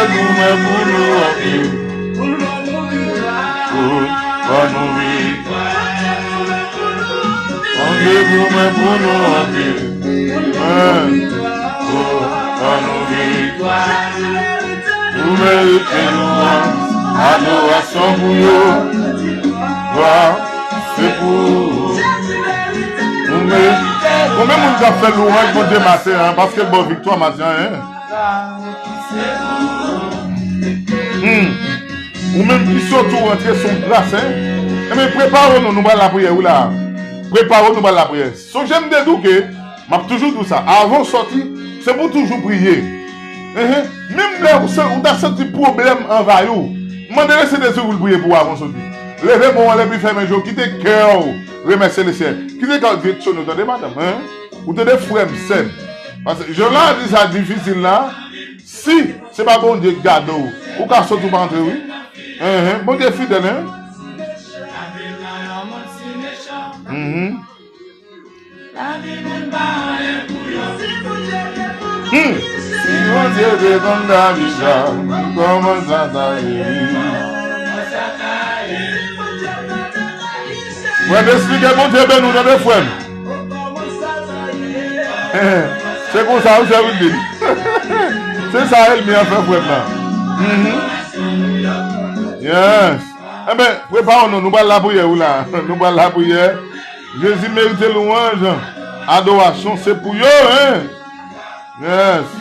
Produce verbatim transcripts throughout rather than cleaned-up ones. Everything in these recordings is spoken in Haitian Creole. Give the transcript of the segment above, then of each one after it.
Pou mwen, pou nou anpil. Pou ban nou viktwa. Bondye goumen pou nou anpil. Hein. Pou ban nou viktwa. Ou merite lwanj, adorasyon pou yo. Glwa, se pou ou. Ou merite. Konbyen moun k ap fè lwanj Bondye maten an, paske l ba w viktwa maten an, hein? Hmm. Ou menm ki sot ou rantre, se yon gras, hein? Enben, prepare w non, nou pral lapriyè, wi la. Prepare w, nou pral lapriyè. Sonje m te di w ke m ap toujou di w sa. Avan w sòti, se pou w toujou priye. Enhen. Menm lè ou, sa- ou ta santi pwoblèm anvayi w, mande Lesenyè Jezi pou l priye pou w avan w soti. Leve men w anlè, epi fèmen je w, kite kè w remèsye Lesenyè. Kite kè w direksyone w, tande, madanm, hein? Ou tande, frè m, sè m? Paske jan la di sa difisil la, si se pa Bondye k gade w, ou ka sot ou pa antre, wi. Enhen, Bondye fidèl, hein? Mhm. Hmm. Si Bondye te konn kabicha, kòman sa ta ye? Mwen te esplike Bondye beni w, tande, frè m. Se konsa ou sèvi l. Se sa ènmi an fè frè m nan. Mhm. Yes. Enben, prepare w non, nou pral lapriyè, wi la. Nou pral lapriyè. Jezi merite lwanj, adorasyon, se pou yo, hein. Yes.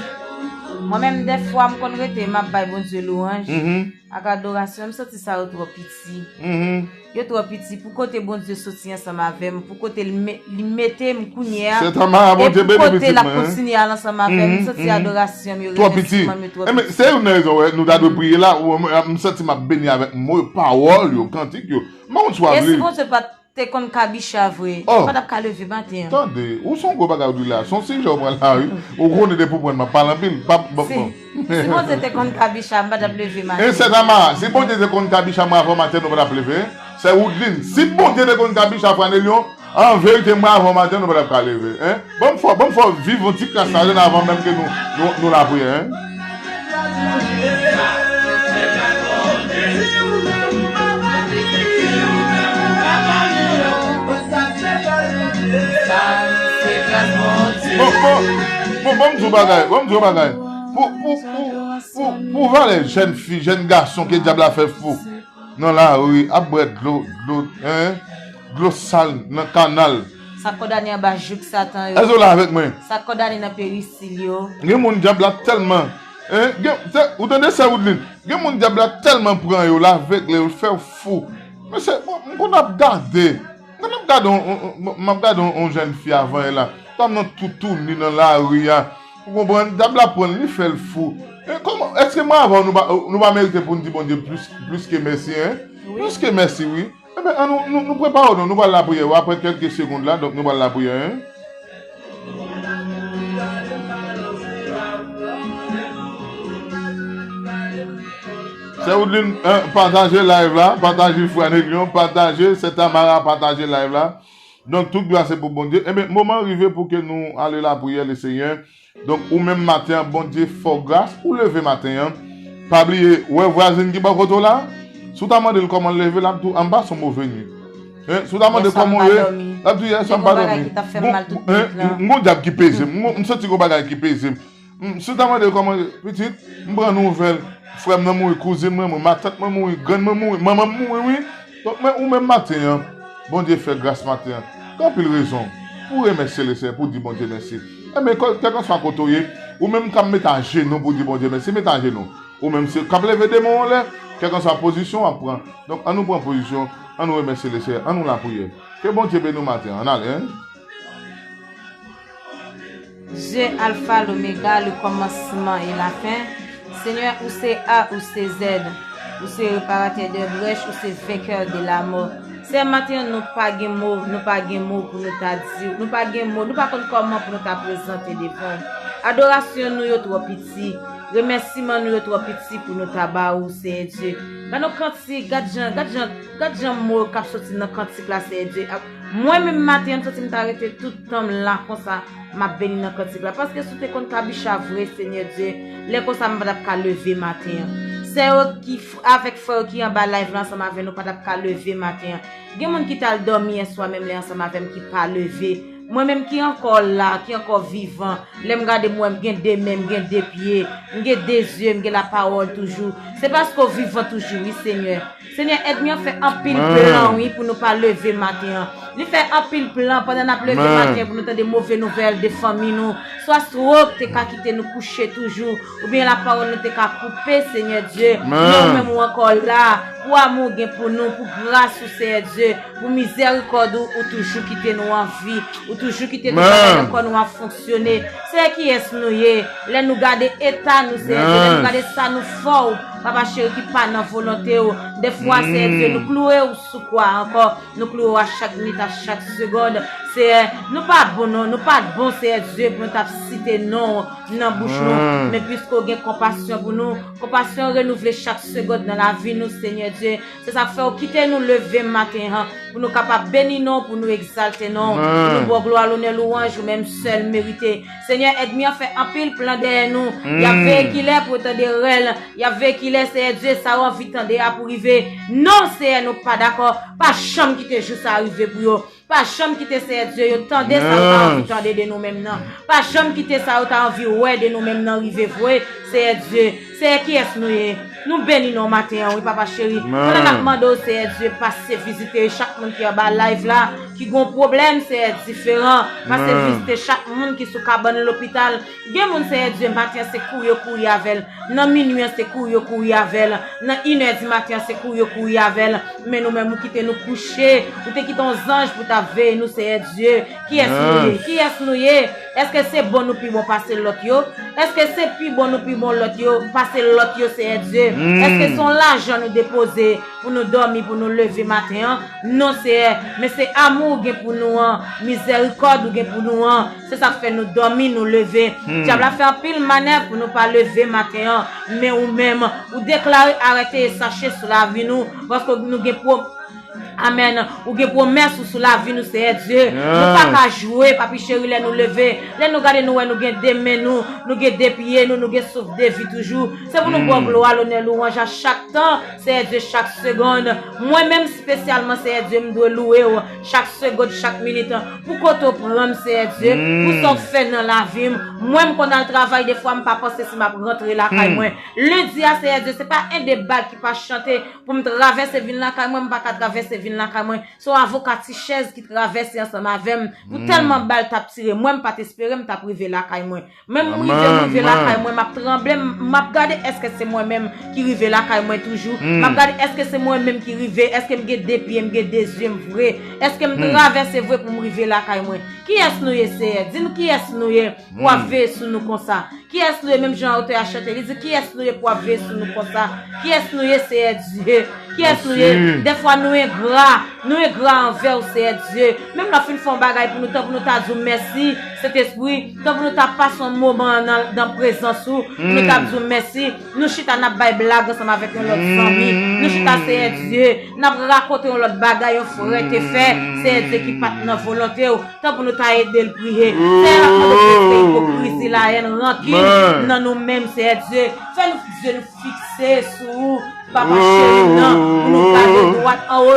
Mwen menm, dèfwa, m konn rete, m ap bay Bondye lwanj. Mhm. Ak adorasyon, m santi sa yo twò piti. Mhm. Yo twò piti pou kote Bondye soti ansanm avè m, pou kote li me- li mete m kounye a, Sèt Amara, e Bondye pou beni kote pitit l ap mwen, hein. Kontinye al ansanm avè m. M santi adorasyon m yo, remèsiman m yo twò piti. Enben, se youn nan rezon, wè, nou ta dwe priye la, ou, m, m santi m ap beni avèk mo, pawòl yo, kantik yo. M pa konn si w ap li. E si Bondye pa t te konn kabicha vre, oh, m pa t ap ka leve maten an. Tande, ou se yon gwo bagay ou di la. Se yon sijè ou pran la, wi. Ou konnen depi w pran m ap pale anpil. Pa, bon, si, bon. Si Bondye te konn kabicha, m pa t ap leve maten. E sè Tamara, si Bondye te konn kabicha mwen avan maten, nou pa t ap leve. Sè Woodline, si Bondye te konn kabicha Franelyon, an verite, mwen avan maten, nou pa t ap ka leve. Hein? Ban m fè, ban m fè w viv yon ti kras ladann avan menm ke nou, nou, nou lapriyè, hein? Bon, bon, bon, bon, m di w bagay, bon, m di w bagay. Pou, pou, pou, pou, pou valè jèn fi, jèn gason ke dyab la fè fou nan lari, ap bwè dlo, dlo, hein? Dlo sal nan kanal. Sa kòdane anba jouk Satan yo. Èske w la avèk mwen? Sa kòdane nan perisil yo. Gen moun dyab la tèlman, hein? Gen, se, ou tande sè Woodline? Gen moun dyab la tèlman pran yo, l avegle yo, l fè yo fou. Men se, bon, m konn ap gade. M konn ap gade on, on, on, m ap gade on, on jèn fi avan yè la. Fanm nan toutouni nan lari a. Ou konprann? Dyab la pran l, li fè l fou. E kòman, èske mwen avè w, nou pa, nou pa merite pou n di Bondye plis, plis ke mèsi, hein? Wi. Plis ke mèsi, wi. Enben, an nou, nou, nou prepare w, non, nou pral lapriyè, wi, apre kèlke segond la, donk nou pral lapriyè, hein? Sè Woodline, hein, pataje live la, pataje Franelyon, pataje, sè Tamara, pataje live la. Donk, tout glwa se pou Bondye. Enben, moman rive pou ke nou ale lapriyè Lesenyè. Donk, ou menm maten an, Bondye fè w gras, ou leve maten an. Pa bliye, ou wè vwazen ki bò kote w la? Si w ta mande l kòman l leve, l ap di w, "Anba se yon move nwit." Hein? Si w ta mande kòman w ye, l ap di w, "Yè swa m pa dòmi." Gen yon bagay ki t ap fè m mal tout nwit lan. M gon dyab ki peze m. M gon, m santi gon bagay ki peze m. M, si w ta mande l kòman l ye, pitit, m pran nouvèl. Frè m nan mouri, kouzin mwen mouri, matant mwen mouri, grann mwen mouri, manman m mouri, wi. Donk, men ou menm maten an, Bondye fè gras maten an. Gen anpil rezon pou w remèsye Lesenyè, pou w di Bondye mèsi. Enben, kè, kèlkanswa kote w ye, ou menm k ap met ajenou pou w di Bondye mèsi, met ajenou. Ou menm se k ap leve de men w anlè, kèlkanswa pozisyon w ap pran. Donk, ann nou pran pozisyon, ann nou remèsye Lesenyè, ann nou lapriyè. Ke Bondye beni w maten an, ann ale, hein. Dieu Alpha, l'Oméga, le commencement et la fin. Seigneur, ou se A, ou se Z. Ou se reparatè de brèch, ou se venkè de lamò. Sè, maten an, nou pa gen mo, nou pa gen mo pou nou ta di w. Nou pa gen mo, nou pa konn kòman pou nou ta prezante devan w. Adorasyon nou yo twò piti. Remèsiman nou yo twò piti pou nou ta ba ou, Senyè Dye. Gad yon kantik, gad jan, gad jan, gad jan mo k ap soti nan kantik la, Seyè Dye. Ap- Mwen menm maten an, m santi m ta rete tout tan m la konsa, m ap beni nan kantik la. Paske si w te konn kabicha vre, Senyè Dye, lè konsa m pa t ap ka leve maten an. Sè yo ki f- avèk frè yo ki anba live la ansanm avè nou pa t ap ka leve maten an. Gen moun ki t al dòmi yèswa menm lè ansanm avè m ki pa leve. Mwen menm ki ankò la, ki ankò vivan, lè m gade m wè m gen de men, m gen de pye, m gen de zye, m gen lapawòl toujou. Se paske w vivan toujou, wi, Senyè. Senyè, ènmi an fè anpil plan, wi, pou nou pa leve maten an. Li fè anpil plan pandan n ap leve maten an pou nou tande move nouvèl de fanmi nou. Swa strok te ka kite nou kouche toujou, oubyen lapawòl nou te ka koupe, Senyè Dye. Men ou menm ou ankò la, pou amou w gen pou nou, pou gras ou, Seyè Dye, pou mizèrikòd ou, ou toujou kite nou an vi, ou toujou kite nou travay nan kò nou ap fonksyone. Seyè, kiyès nou ye? Lè nou gade eta nou, Seyè Dye, lè nou gade sa nou fè w, Papa cheri, ki pa nan volonte w. Dèfwa, Seyè Dye, nou kloure w sou kwa ankò. Nou kloure w a chak minit, a chak segond. Seyè, nou pa bon non, nou pa t bon, Seyè Dye, pou nou t ap site non w nan bouch nou. Men piske w gen konpasyon pou nou, konpasyon renouvle chak segond nan lavi nou, Senyè Dye. Se sa k fè w kite nou leve maten an, pou nou kapab beni non w, pou nou egzalte non w, pou nou ba w glwa, lonè, louwanj ou menm sèl merite. Senyè, ènmi an fè anpil plan dèyè nou. Y ap veye kilè pou yo tande rèl. Y ap veye kilè, Seyè Dye, sa yo anvi tande a pou rive. Non, Seyè, nou pa dakò. Pa janm kite jou sa a rive pou yo. Pa janm kite, Seyè Dye, yo tande sa yo ta anvi tande de nou menm nan. Pa janm kite sa yo ta anvi wè de nou menm nan rive vre, Seyè Dye. Seyè, kiyès nou ye? Nou beni non w maten an, wi, Papa cheri. Pandan n ap mande w, Seyè Dye, pase vizite chak moun ki anba live la, ki gon pwoblèm, Seyè, diferan. Pase vizite chak moun ki sou kabann lopital. Gen moun, Seyè Dye, maten an se kouri yo kouri avè l. Nan minui an se kouri yo kouri avè l. Nan inè di maten an se kouri yo kouri avè l. Men nou menm ou kite nou kouche. Ou te kite yon zanj pou ta veye nou, Seyè Dye. Kiyès nou ye? Kiyès nou ye? Èske se bon nou pi bon pase lòt yo? Èske se pi bon nou pi bon lòt yo, pase lòt yo, Seyè Dye? Èske se yon lajan nou depoze pou nou dòmi, pou nou leve maten an? Non, Seyè, men se amou w gen pou nou an, mizèrikòd ou gen pou nou an, se sa k fè nou dòmi, nou leve. Dyab la fè anpil manèv pou nou pa leve maten an, men ou menm, ou deklare arete e sache sou lavi nou, paske nou gen pwo- Amèn. Ou gen pwomès ou sou lavi nou, Seyè Dye. Nou pa ka jwe, papi cheri, lè nou leve. Lè nou gade, nou wè nou gen de men nou, nou gen de pye nou, nou gen souf de vi toujou. Se pou nou ba w glwa, lonè, louwanj a chak tan, Seyè Dye, chak segonn. Mwen menm espesyalman, Seyè Dye, m dwe louwe w chak segonn, chak minit. Pou kote w pran m, Seyè Dye, pou sa w fè nan lavi m. Mwen, m konn al travay, defwa, m pa panse si m ap rantre lakay mwen. Lendi a, Seyè Dye, se pa en de bal ki pa chante. Pou m travèse vin lakay mwen, m pa ka travèse vin lakay mwen. Se yon avoka ti chèz ki travèse ansanm avè m. Pou tèlman bal t ap tire mwen, m pa t espere m t ap rive lakay mwen. Menm m rive, m rive lakay mwen, m ap tranble, m, m ap gade èske se mwen menm ki rive lakay mwen toujou. M ap gade èske se mwen menm ki rive, èske m gen de pye, m gen de zye m vre, èske m travèse vre pou m rive lakay mwen. Kiyès nou ye, Seyè? Di nou kiyès nou ye pou w ap veye sou nou konsa. Kiyès nou ye, menm jan otè a chante, li di, kiyès nou ye pou w ap veye sou nou konsa? Kiyès nou ye, Seyè Dye? Kiyès nou ye? Dèfwa nou engra, nou engra anvè w, Seyè Dye. Menm lè w fin fè yon bagay pou nou, tan pou nou ta di w mèsi, Sentespri, tan pou nou ta pase yon moman nan, nan prezans ou, pou nou ta di w mèsi. Nou chita, n ap bay blag ansanm avèk yon lòt zanmi. Nou chita, Seyè Dye, n ap rakonte yon lòt bagay yon frè te fè, Seyè Dye, ki pa t nan volonte w. Tan pou nou ta ede l priye. Seyè, n ap mande w pou fè ipokrizi, la haine, rankin nan nou menm, Seyè Dye. Fè nou, Dye, nou fikse sou ou, Papa cheri m nan, pou nou gade dwat anwo.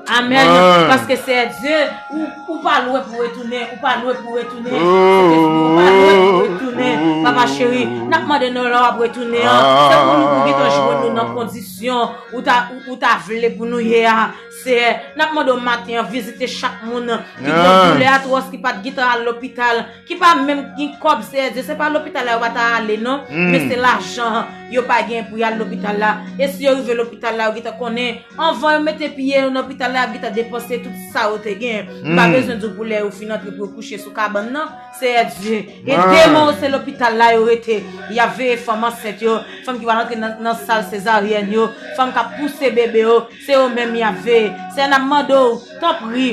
Amèn. Paske, Seyè Dye, ou, ou pa lwen pou retounen, ou pa lwen pou retounen. Sentespri, ou pa lwen pou retounen, Papa cheri. N ap mande nou lè w ap retounen an. Se pou nou, pou gentan jwenn nou nan kondisyon ou ta, ou, ou ta vle pou nou ye a. Seyè, n ap mande w maten an, vizite chak moun ki gen doulè atwòs, ki pa t gentan al lopital, ki pa menm gen kòb, Seyè Dye. Se pa lopital la yo pa ta ale, non, men se lajan yo pa gen pou y al lopital la. E si yo rive lopital la, yo gentan konnen, anvan yo mete pye yo nan lopital la, y ap gentan depanse tout sa yo te gen. M pa bezwen di w pou lè yo fin antre pou yo kouche sou kabann nan. Seyè Dye, ede mwen, se lopital la yo rete. Y ap veye fanm ansent yo, fanm ki pral antre nan, nan sal sezaryèn yo, fanm k ap pouse bebe yo, se yo menm y ap veye. Seyè, n ap mande w, tanpri,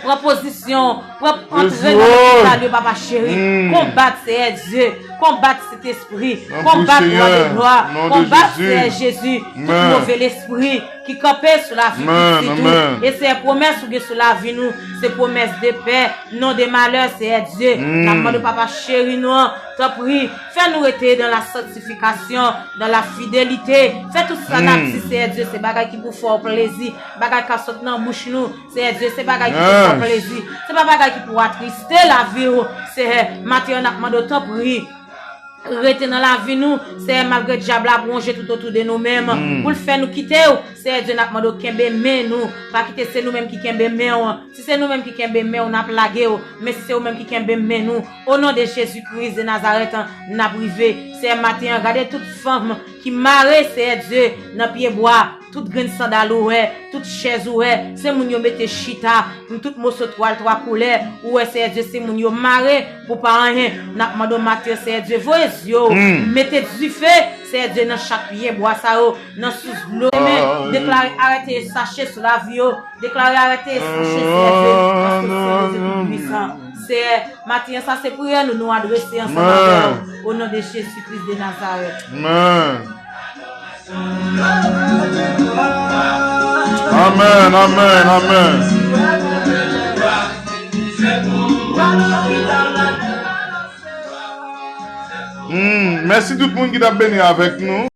pran pozisyon, pran, antre nan lopital yo, Papa cheri. Konbat, Seyè Dye, konbat, Sentespri, konbat lwa de glwa, konbat Seyè Jezi, tout move lespri ki kanpe sou lavi pitit ou. E Seyè, pwomès ou gen sou lavi nou, se pwomès de pè, non de malè, Seyè Dye. N ap mande w, papa cheri nou an, tanpri, fè nou rete dans la sanctification, dans la fidélité. Fè tout sa n ap di, Seyè Dye, se bagay ki pou fè w plezi, bagay k ap sot nan bouch nou, Seyè Dye, se bagay ki pou fè w plezi, se pa bagay ki pou atriste lavi w, Seyè. Maten an, n ap mande w, tanpri, rete nan lavi nou, Seyè, malgre dyab la ap wonje toutotou de nou menm, pou l fè nou kite w, Seyè Dye, n ap mande w kenbe men nou, pa kite se nou menm ki kenbe men w. Si se nou menm ki kenbe men w, n ap lage w, men si se ou menm ki kenbe men nou, o non de Jezi Kris de Nazarèt, n ap rive. Seyè, maten an, gade tout fanm ki mare, Seyè Dye, nan pye bwa, tout grenn sandal ou wè, tout chèz ou wè, se moun yo mete chita, tout moso twal twa koulè, ou wè, Seyè Dye, se moun yo mare pou pa anyen. N ap mande w maten, Seyè Dye, voye zye w, mete dife, Seyè Dye, nan chak pye bwa sa yo, nan sous dlo. Men, deklare arète e sache sou lavi yo, deklare arète e sache, Seyè Dye, paske w se Bondye Toupisan. Seyè, maten an sa se priyè nou, nou adrese ansanm avè w, o non de Jezi Kris de Nazarèt. Amèn, amèn, amèn. Hmm, mèsi tout moun ki t ap beni avèk nou.